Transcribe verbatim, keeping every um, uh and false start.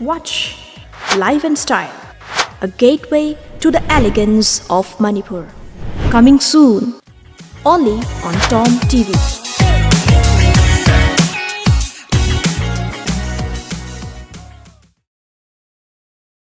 Watch Life and Style, a gateway to the elegance of Manipur. Coming soon, only on Tom T V.